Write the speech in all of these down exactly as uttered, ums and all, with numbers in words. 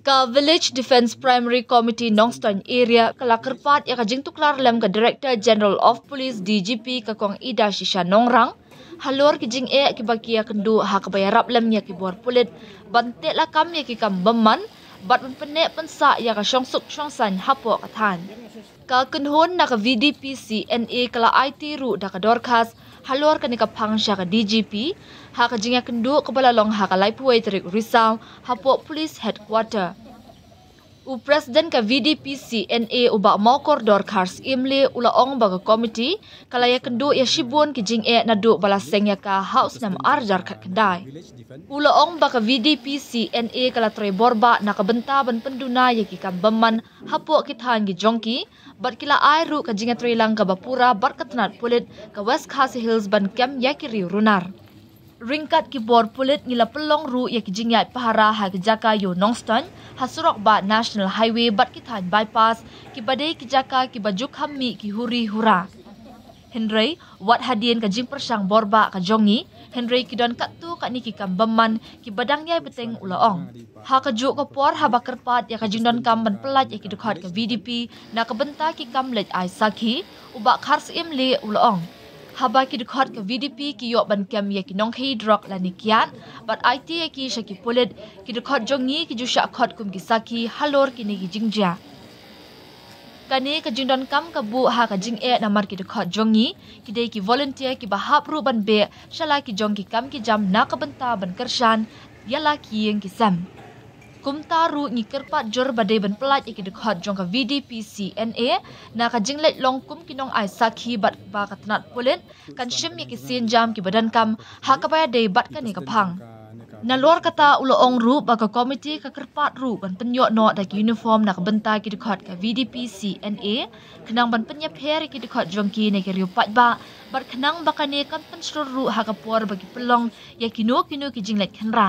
Ka Village Defence Primary Committee Nongstoiñ Area ka la kyrpad ïa ka jingtuklar lem ka Director General of Police, D G P, ka Kong Idashisha Nongrang halor ki jingeh kiba ki ïakynduh ha kaba ïarap lem ïa ki bor pulit ban teh lakam ïa ki kam bymman bad ban pynneh pynsah ïa ka shongsuk shongsaiñ hapoh ka thaiñ. Ka kynhun na ka V D P C N A ka la aiti ruh da ka dorkhas halor kane ka phang sha ka D G P ha ka jingïakynduh kaba la long ha ka laiphew tarik Risaw hapoh Police Headquarter. U President ka V D P C N A u Bah Mawkordor Kharsyiem Lieh u la ong ba ka komiti ka la ïakynduh ïa shibun ki jingeh naduh ba la seng ïa ka ha u snem ar hajar khatkhyndai. U la ong ba ka V D P C N A ka la trei borbah na ka bynta ban pynduna ïa ki kam bymman hapoh ki thaiñ ki jong ki bad ki la ai ruh ka jingïatreilang kaba pura bad ka tnat pulit ka West Khasi Hills ban kem ïa ki riew runar. Ryngkat ki bor pulit ngi la pynlong ruh ïa ki jingïaid pahara ha ki jaka ïew Nongstoiñ ha surok bah National Highway bad ki thaiñ bypass kiba dei ki jaka kiba ju kham mih ki huri hura. Hynrei wat hadien ka jingpyrshang borbah ka jong ngi, hynrei ki don katto katne ki kam bymman kiba dang ïai bteng, u la ong. Ha kajuh ka por haba kyrpad ïa ka jingdonkam ban pyllait ïa ki dkhot ka V D P na ka bynta ki kam leit ai sakhi, u Bah Kharsyiem Lieh u la ong, haba ki dkhot ka V D P ki ïoh ban kem ïa ki nongkhaïi drok lane kiad bad aiti ïa ki sha ki pulit, ki dkhot jong ngi ki ju shah khot kum ki sakhi halor kine ki jingjia. Kane ka jingdonkam ka buh ha ka jingeh namar ki dkhot jong ngi ki dei ki volunteer kiba hap ruh ban beh sha la ki jong ki kam ki jam na ka bynta ban kyrshan ïa la ki ïing ki sem. Kumta ruh ngi kyrpad jur ba dei ban pyllait ïa ki dkhot jong ka V D P C N A na ka jingleit long kum ki nongai sakhi bad ba ka tnat pulit kan shim ïa ki sienjam kiba donkam ha kaba ïadei bad kane ka phang. Nalor kata u la ong ruh ba ka komiti ka kyrpad ruh ban pynïoh noh da ki uniform na ka bynta ki dkhot ka V D P C N A khnang ban pynïapher ïa ki dkhot jong ki na ki riew paidbah bad khnang ba kane kan pynshlur ruh ha ka por ba ki pynlong ïa kino kino ki jingleit khynra.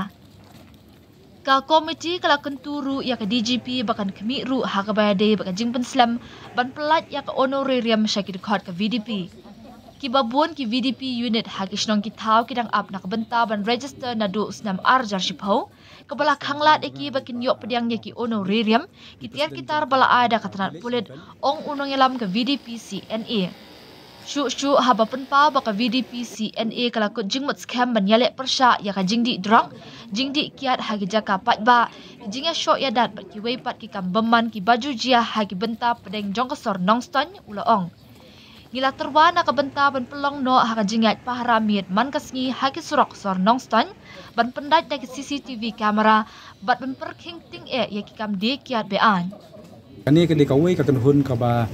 Ka komiti ka la kyntu ruh ïa ka D G P ba kan khmih ruh ha kaba ïadei bad ka jingpynslem ban pyllait ïa ka honorarium sha ki dkhot ka V D P. Kiba bun ki V D P unit ha ki shnong ki thaw ki dang ap na ka bynta ban register naduh u snem ar hajar shiphew, kaba la khanglad ïa ki ba kin ïoh pdiang ïa ki honorarium ki tiar ki tar ba la ai da ka tnat pulit, ong u nongïalam ka V D P C N A. Shuh shuh haba pynpaw ba ka V D P C N A ka la kut jingmut skhem ban ïaleh pyrshah ïa ka jingdih drok, jingdih kiad ha ki jaka paidbah, ki jingïashoh ïadat bad kiwei pat ki kam bymman kiba ju jia ha ki bynta pdeng jong ka sor Nongstoiñ, u la ong. Ngi la tyrwa na ka bynta ban pynlong noh ha ka jingïaid pahara miet man ka sngi ha ki surok sor Nongstoiñ ban pyndait da ki C C T V camera bad ban pyrkhing tyngeh ïa ki kam die kiad be-aiñ. Kane ka dei kawei ka kynhun kaba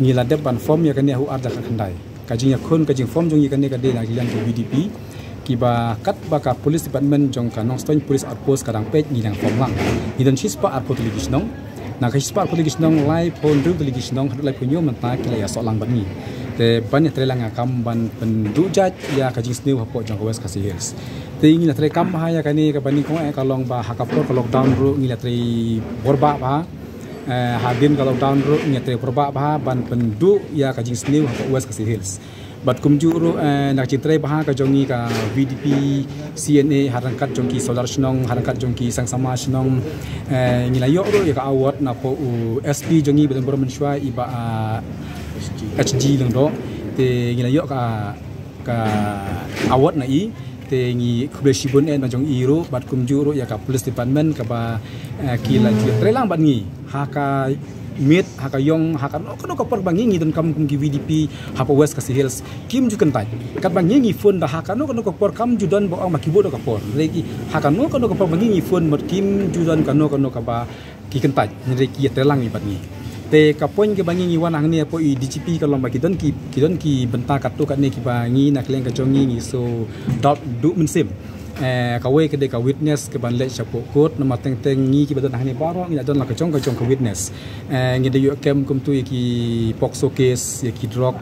ngi la dep ban form ïa kane ha u ar hajar khatkhyndai. Ka jingïakhun ka jingform jong ngi kane ka dei na ka liang ka V D P kiba katba ka police department jong ka Nongstoiñ Police Outpost ka dang peit ngi dang form lang. Ngi don shispah arphew tylli ki shnong. Na ka shispah arphew tylli ki shnong, laiphew hynriew tylli ki shnong haduh laiphew hynñiew mynta ki la ïasoh lang bad ngi. Te ban ïatreilang ïa ka kam ban pynduh jait ïa ka jingsniew hapoh jong ka West Khasi Hills. Te ngi la treikam ha ïa kane kaba nyngkong eh ka long ba ha ka por ka lockdown ruh ngi la trei borbah bha. Eh, hadien ka lockdown ruh ngi la trei borbah bha ban pynduh ïa ka jingsniew hapoh West Khasi Hills. Bad kumjuh ruh, eh, na ka jingtrei bha ka jong ngi ka V D P C N A ha ryngkat jong ki sordar shnong, ha ryngkat jong ki seng samla shnong, eh, ngi la ïoh ruh ïa ka award napoh u S P jong ngi ba don burom mynshuwa i Bah, ah, H G Lyngdoh. Te ngi la ïoh ka, ka award na i. Te ngi khublei shibun eh na jong i ruh bad kumjuh ruh ïa ka police department kaba, eh, ki la ïatreilang bad ngi ha ka miet, ha ka ïong, ha kano kano ka por ba ngi ngi donkam kum ki V D P hapoh West Khasi Hills, kim ju kyntait. Katba ngi ngi phone da ha kano kano ka por kam ju don ba ong ba ki buh da ka por. Hynrei ki ha kano kano ka por ba ngi ngi phone mut kim ju don kano kano kaba ki kyntait. Hynrei ki ïatreilang ïa bad ngi. Te ka point kaba ngi ngi wan hangne hapoh i D G P ka long ba ki don ki, ki don ki bynta katto katne kiba ngi na ka liang ka jong ngi ngi shu doubt duh mynsiem. Eh, kawei ka dei ka witness kaban leit shapoh court, namar teng teng ngi kiba don hangne baroh ngi la don la ka jong ka jong ka witness. Eh, ngi da ïoh kem kumtu ïa ki POCSO case, ïa ki drug,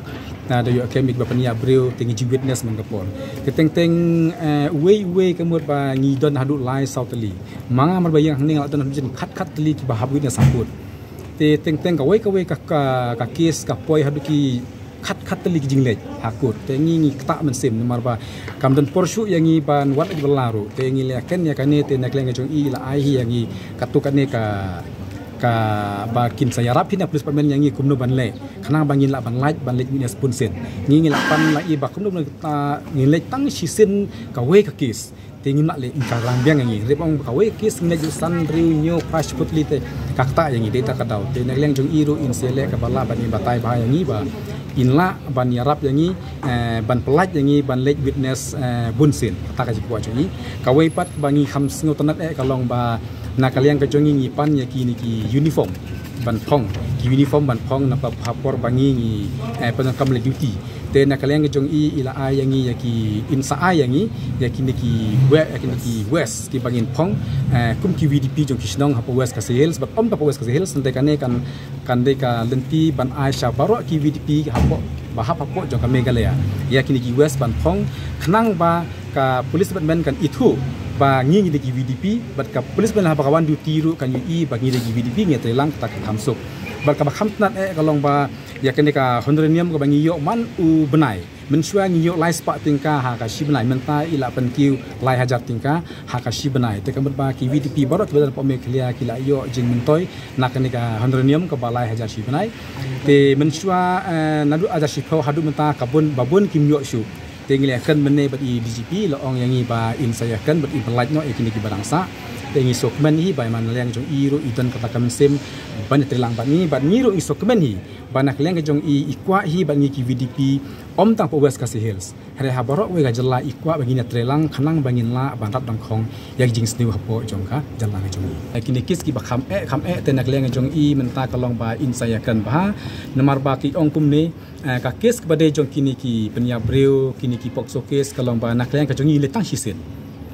na da ïoh kem ïa kiba pynïap briew, te ngi ju witness man ka por. Te teng teng, eh, uwei uwei ka mut ba ngi don haduh lai saw tylli. Ma nga mar ba ïeng hangne nga la don haduh jin khat khat tylli kiba hap witness ha court. Te teng teng kawei kawei ka, ka, ka case ka poi haduh ki khat khat tylli ki jingleit ha kut. Te ngi ngi ktah mynsiem namar ba kam don por shuh ïa ngi ban wad ïa ki bylla ruh. Te ngi la ken ïa kane te na ka liang ka jong i la ai hi ïa ngi katto katne ka ka ba kin sa ïarap hi na police department ïa ngi kumno ban leh. Khnang ba ngin lah ban lait ban leit witness bun sien. Ngi ngi la pan la i ba kumno ban ta ngin leit tang shisien kawei ka case. Te ngim lah leh, ka rang biang ïa ngi. Hynrei ba ong kawei ka case ngin leit san hynriew hynñiew phra shiphew tylli te ka ktah ïa ngi, dei ta ka daw. Te na ka liang jong i ruh in sa leh kaba lah ban in batai bha ïa ngi ba in lah ban ïarap ïa ngi, eh, ban pyllait ïa ngi ban leit witness, eh, bun sien. Kata ka jingkwah jong i. Kawei pat ba ngi kham sngewtynnat eh ka long ba na ka liang ka jong i ngi pan ïa kine ki uniform ban phong, ki uniform ban phong na ka por ba ngi ngi, eh, pyndonkam leit duty. Te na ka liang ka jong i i la ai ïa ngi ïa ki, in sa ai ïa ngi ïa kine ki we-, ïa kine ki vest kiba ngin phong, eh, kum ki VDP jong ki shnong hapoh West Khasi Hills, bad ym hapoh West Khasi Hills, te kane kan, kan dei ka lynti ban ai sha baroh ki VDP hapoh, ba hap hapoh jong ka Meghalaya. Ïa kine ki vest ban phong khnang ba ka police department kan ithuh ba ngi ngi dei ki VDP, bad ka police department haba ka wan duty ruh kan ïohi ba ngi dei ki VDP, ngi trei lang, kata ka kham suk. Bad kaba kham tynnat eh ka long ba ïa kane ka hynriew niam kaba ngi ïoh man u bnai. Mynshuwa ngi ïoh lai spah tyngka ha ka shi bnai, mynta i la pynkiew lai hajar tyngka ha ka shi bnai. Te ka mut ba ki VDP baroh kiba don hapoh Meghalaya ki la ïoh jingmyntoi na kane ka hynriew niam kaba lai hajar shi bnai. Te mynshuwa, eh, naduh hajar shiphew haduh mynta ka bun ba bun kim ïoh shuh. Te ngi la ïakren mynne bad i DGP, la ong ïa ngi ba in sa ïakren bad in pyllait noh ïa kine kiba dang sah. Te ngi sngewkmen hi ba man na liang jong i ruh i don kata ka mynsiem ban ïatrei lang bad ngi, bad ngi ruh ngi sngewkmen hi ba na ka liang ka jong i i kwah hi bad ngi ki VDP, ym tang hapoh West Khasi Hills, hynrei ha baroh kawei ka jylla i kwah ba ngin ïatrei lang khnang ba ngin lah ban rat dangkhong ïa ka jingsniew hapoh jong ka jylla ka jong i. Ïa kine ki case kiba kham eh kham eh te na ka liang ka jong i mynta ka long ba in sa ïakren bha, namar ba ki ong kumne, eh, ka case kaba dei jong kine ki pynïap briew, kine ki POCSO case ka long ba na ka liang ka jong i leh tang shisien.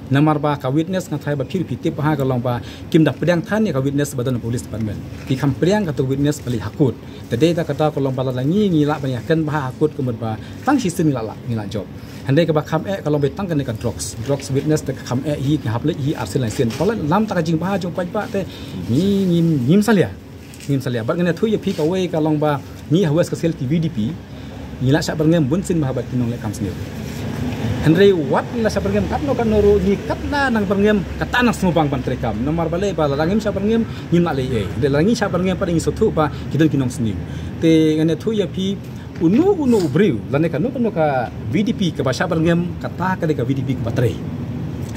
Namar ba ka witness nga tharai ba phi ruh phi tip bha ka long ba kim da pdiang than ïa ka witness ba don ha police department. Ki kham pdiang kato witness ba leit ha kut. Te dei ta kata ka long ba lada ngi ngi lah ban ïakren bha ha kut ka mut ba tang shisien ngi lah lah ngi lah jop. Hynrei kaba kham eh ka long ba tang kane ka drugs. Drugs witness te ka kham eh hi, ki hap leit hi arsien laisien. Palat lam ta ka jingbha jong paidbah te ngi ngim ngim salia. Ngim salia. Bad ngan ïathuh ïa phi kawei ka long ba ngi ha West Khasi Hills ki VDP ngi la shah byrngem bun sien bha bad ki nongleh kam sniew. Hynrei wat ngi la shah byrngem katno katno ruh, ngi katba nang byrngem kata nang sngewbang ban treikam. Namar balei? Ba lada ngim shah byrngem ngim lah leh ei. Hynrei lada ngi shah byrngem pat ngi sngewthuh ba ki don ki nongsniew. Te ngan ïathuh ïa phi, uno uno u briew lane kano kano ka VDP kaba shah byrngem, kata ka dei ka VDP kaba trei.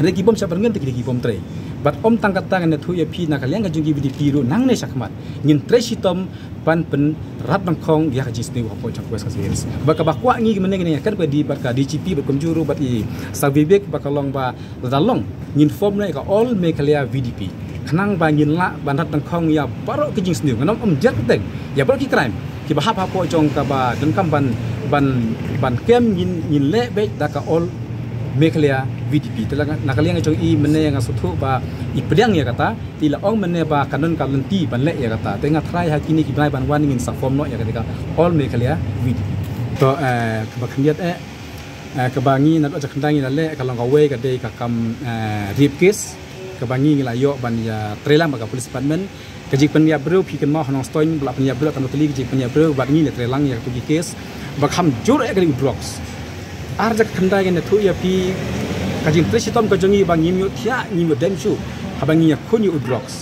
Hynrei ki bym shah byrngem te ki dei ki bym trei. Bad ym tang kata, ngan ïathuh ïa phi na ka liang ka jong ki VDP ruh nangne shakhmat ngin trei shitom ban pynrap dangkhong ïa ka jingsniew hapoh jong ka West Khasi Hills. Bad kaba kwah ngi mynne ngi ïakren bad i, bad ka DGP bad kumjuh ruh bad i Sir Vivek, ba ka long ba lada long ngin form noh ïa ka All Meghalaya VDP khnang ba ngin lah ban rat dangkhong ïa baroh ki jingsniew, ngan ong ym jer kyrteng, ïa baroh ki crime kiba hap hapoh jong kaba donkam ban, ban, ban kem, ngin, ngin leh beit da ka All Meghalaya VDP. Te la nga, na ka liang jong i mynne nga sngewthuh ba i pdiang ïa kata, te i la ong mynne ba kan don ka lynti ban leh ïa kata. Te nga tharai ha kine ki bnai ban wan ngin sa form noh ïa kata ka All Meghalaya VDP. To, eh, kaba khyndiat eh, eh, kaba ngi naduh jaka khyndai ngi la leh ka long kawei ka dei ka kam, eh, rape case, kaba ngi ngi la ïoh ban ïatrei lang bad ka police department. Ka jingpynïap briew phi kynmaw ha Nongstoiñ ba la pynïap briew katno tylli ka jingpynïap briew, bad ngi la trei lang ïa katu ki case. Ba kham jur eh ka dei u drugs. Ar jaka khyndai ngan ïathuh ïa phi ka jingtrei shitom ka jong ngi ba ngim ïoh thiah ngim ïoh dem shuh haba ngi ïakhun ïa u drugs.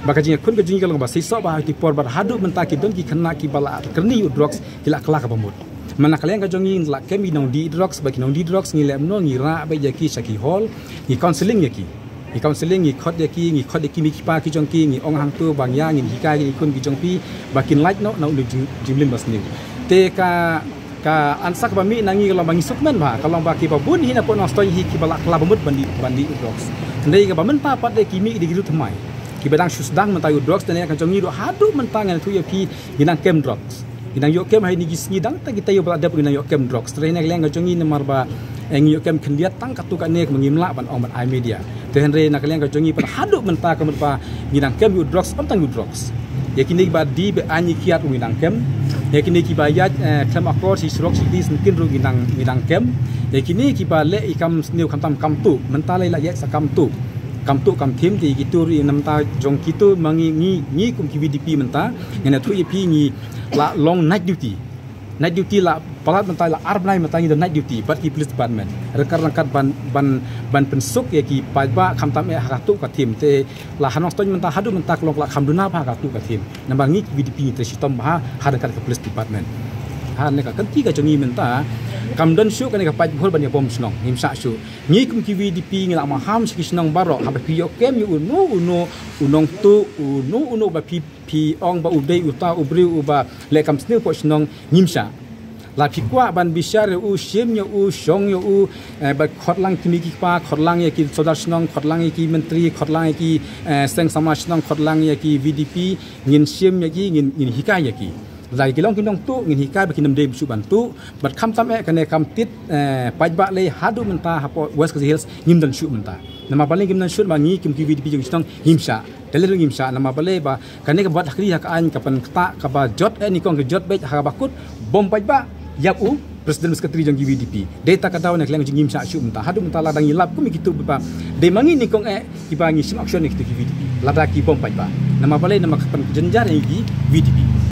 Ba ka jingïakhun ka jong ngi ka long ba shisha ba ha kine ki por bad haduh mynta ki don ki khynnah kiba la kyrni ïa u drugs ki la kylla kaba mut. Mynta ka liang ka jong ngi la kem ïa ki nongdie drugs, ba ki nongdie drugs ngi leh kumno, ngi rah beit ïa ki sha ki hall, ngi counselling ïa ki. Ngi counselling, ngi khot ïa ki, ngi khot ïa ki mei ki pa ki jong ki, ngi ong hangto ba ngi ïa ngin hikai ïa ki khun ki jong phi ba kin lait noh na u jing, jingim ba sniew. Te ka, ka answer kaba mih na ngi ka long ba ngi sngewkmen bha, ka long ba kiba bun hi na poh Nongstoiñ hi kiba la kylla ba mut ban dih, ban dih drugs. Hynrei kaba mynta pat de ki mih de ki ruh thymmai. Kiba dang shu sdang mynta ïa u drugs, te na ka jong ngi ruh haduh mynta ngan ïathuh ïa phi ngi dang kem drugs. Ngi dang ïoh kem ha kine ki sngi dang ta kita ïa ba la dep ngi dang ïoh kem drugs. Te na ka liang ka jong ngi namar ba, eh, ngi ïoh kem khyndiat tang katto katne kaba ngim lah ban ong ban ai media. Te hynrei na ka liang ka jong ngi pat haduh mynta ka mut ba ngi dang kem ïa u drugs, ym tang ïa u drugs. Ïa kine kiba die bad aiñ kiad ruh ngi dang kem. Ïa kine kiba ïaid, eh, khlem akor shi surok shi kti syngkien ruh ngi dang, ngi dang kem. Ïa kine kiba leh ïa kam sniew khamtam kam tuh, mynta la ïaid sa kam tuh. Kam tuh kam thim te ïa kito ruh ïa namar jong kito ma ngi, ngi, ngi kum ki VDP mynta ngan ïathuh ïa phi ngi la long night duty. Night duty la palat mynta la ar bnai mynta ngi don night duty bad ki police department. Ryngkat ryngkat ban ban ban pynsuk ïa ki paidbah khamtam eh ha katto ka thim te la ha Nongstoiñ mynta haduh mynta ka long ka la kham duna bha ha katto ka thim. Namar ngi ki V D P ngi trei shitom bha ha ryngkat ka police department. Ha ne ka kynti ka jong ngi mynta kam don shuh kane ka paidbah ban ïa bom shnong ngim shah shuh. Ngi kum ki V D P ngi la maham sha ki shnong baroh haba phi ïoh kem ïa uno uno u nongtuh uno uno ba phi phi ong ba u dei uta u briew uba leh kam sniew poh shnong ngim shah. La phi kwah ban bishar ïa u, shim ïa u, shong ïa u, eh, ba khot lang ki mei ki kpa, khot lang ïa ki sordar shnong, khot lang ïa ki myntri, khot lang ïa ki eh, seng samla shnong, khot lang ïa ki V D P, ngin shim ïa ki, ngin ngin hikai ïa ki. La ki long ki nongtuh ngin hikai ba kin ym dei shuh ban tuh bad khamtam eh kane kam tied eh, paidbah lei haduh mynta hapoh West Khasi Hills ngim don shuh mynta. Namar balei ngim don shuh? Namar ngi kum ki V D P jong shnong ngim shah. Te lei ruh ngim shah namar balei ba kane ka bad hakri ha ka aiñ ka pynktah kaba jot eh nyngkong ka jot beit ha kaba kut bom paidbah ïap u president secretary jong ki V D P. Dei ta ka daw ne ka liang jong ngim shah shuh mynta. Haduh mynta lada ngi lap kum ïa kitu ba dei ma ngi nyngkong eh kiba ngi shim action ïa kitu ki V D P. Lada ki bom paidbah. Namar balei? Namar ka pynjynjar ïa ki V D P.